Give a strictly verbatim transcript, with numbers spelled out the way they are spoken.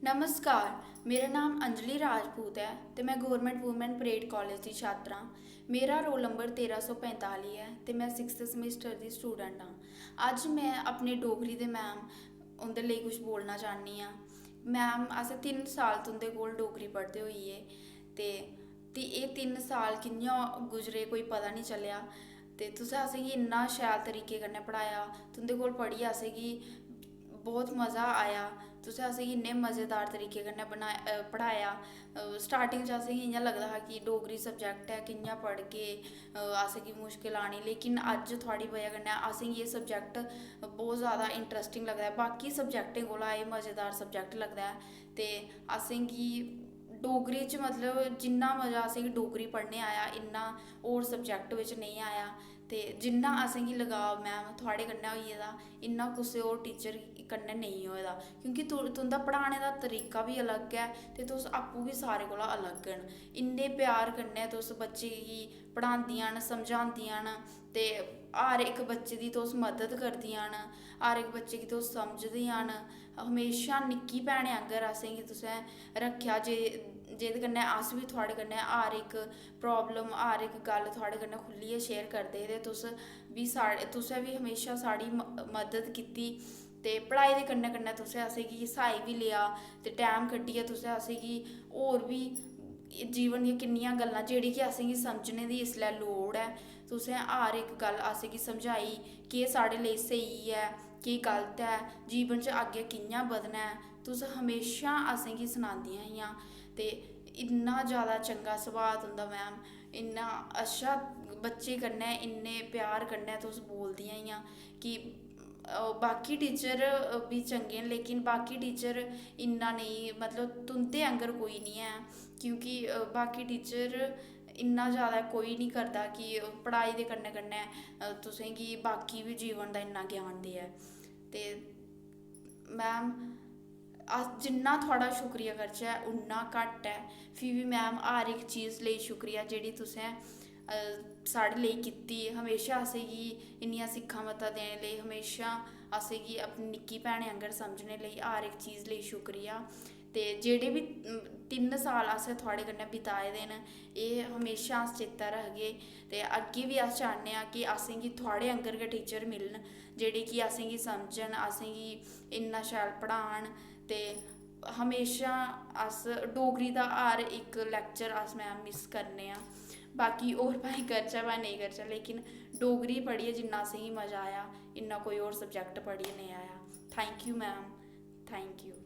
नमस्कार, मेरा नाम अंजलि राजपूत ऐ ते में Government Women Parade College दी छात्रा आं। मेरा roll number तेरां सौ पंजताली ऐ ते में सिक्स्थ समैस्टर दी स्टूडेंट आं। अज्ज में अपने डोगरी दे मैम उं'दे लेई कुछ बोलना चाह्न्नी आं। मैम, असें तिन्न साल तुं'दे कोल डोगरी पढ़दे होई गे ते ते एह् तिन्न साल कि'यां गुजरे, कोई पता निं चलेआ। ते तुसें असेंगी इन्ना शैल तरीके कन्नै पढ़ाया, तुं'दे कोल पढ़ियै असेंगी बहुत मज़ा आया। तुसें असेंगी इन्ने मज़ेदार तरीके कन्नै बनाया, पढ़ाया। स्टार्टिंग च असेंगी इ'यां लगदा हा कि डोगरी सब्जैक्ट ऐ, कि'यां पढ़गे, असेंगी मुश्कल आनी, लेकिन अज्ज थुआढ़ी बजह कन्नै असेंगी एह् सब्जैक्ट बहुत ज़्यादा इंटरस्टिंग लगदा ऐ। बाकी सब्जैक्टें कोला एह् मज़ेदार सब्जैक्ट लगदा ऐ ते असेंगी डोगरी च, मतलब, जिन्ना मज़ा असेंगी डोगरी पढ़ने आया, इन्ना होर सब्जैक्ट बिच नेईं आया। ते जिन्ना असेंगी लगाव, मैम, थुआढ़े कन्नै होई गेदा, इन्ना कुसै होर टीचर कन्नै नेईं होए दा, क्योंकि तु- तुं'दा पढ़ाने दा तरीका बी अलग ऐ ते तुस आपूं बी सारें कोला अलग न। इन्ने प्यार कन्नै तुस बच्चे गी पढ़ांदियां न, समझांदियां न ते हर इक बच्चे दी तुस मदद करदियां न, हर इक बच्चे गी तुस समझदियां न। हमेशा निक्की भैनें आंगर असेंगी तुसें रक्खेआ, जे जेह्दे कन्नै अस बी थुआढ़े कन्नै हर इक प्रॉब्लम, हर इक गल्ल थुआढ़े कन्नै खु'ल्लियै शेयर करदे हे ते तुस बी साढ़े, तुसें बी हमेशा साढ़ी म- मदद कीती। ते पढ़ाई दे कन्नै कन्नै तुसें असेंगी स्हाई बी लेआ ते टैम कड्ढियै तुसें असेंगी होर बी जीवन दियां किन्नियां गल्लां, जेह्ड़ी कि असेंगी समझने दी इसलै लोड़ ऐ, तुसें हर इक गल्ल असेंगी समझाई, केह् साढ़े लेई स्हेई ऐ, केह् गलत ऐ, जीवन च अग्गें कि'यां बधना ऐ, तुस हमेशा असेंगी सनांदियां हियां। ते इन्ना जैदा चंगा सुभाऽ तुं'दा, मैम, इन्ना अच्छा, बच्चे कन्नै इन्ने प्यार कन्नै तुस बोलदियां हियां कि बाकी टीचर बी चंगे न, लेकिन बाकी टीचर इन्ना नेईं, मतलब, तुं'दे आंगर कोई निं ऐ, क्योंकि बाकी टीचर इन्ना जैदा कोई निं करदा कि पढ़ाई दे कन्नै कन्नै तुसेंगी बाकी बी जीवन दा इन्ना ज्ञान देऐ। ते मैम, अस जिन्ना थुआढ़ा शुक्रिया करचै उन्ना घट्ट ऐ। फ्ही बी मैम, हर इक चीज़ लेई शुक्रिया जेह्ड़ी तुसें साढ़े लेई कीती। हमेशा असेंगी इन्नियां सिक्खां मतां देने लेई, हमेशा असेंगी अपनी निक्की भैनें आंगर समझने लेई, हर इक चीज़ लेई शुक्रिया। ते जेह्ड़े बी तिन्न साल असें थुआढ़े कन्नै बिताए दे न, एह् हमेशा अस चेता रखगे। ते अग्गें बी अस चाह्न्ने आं कि असेंगी थुआढ़े आंगर गै टीचर मिलन, जेह्ड़े कि असेंगी समझन, असेंगी इन्ना शैल पढ़ान। ते हमेशा अस डोगरी दा हर इक लैक्चर अस, मैम, मिस करने आं। बाकी होर भाएं करचै भाएं नेईं करचै, लेकिन डोगरी पढ़ियै जिन्ना असेंगी मज़ा आया, इन्ना कोई होर सब्जैक्ट पढ़ियै नेईं आया। Thank you, ma'am, thank you।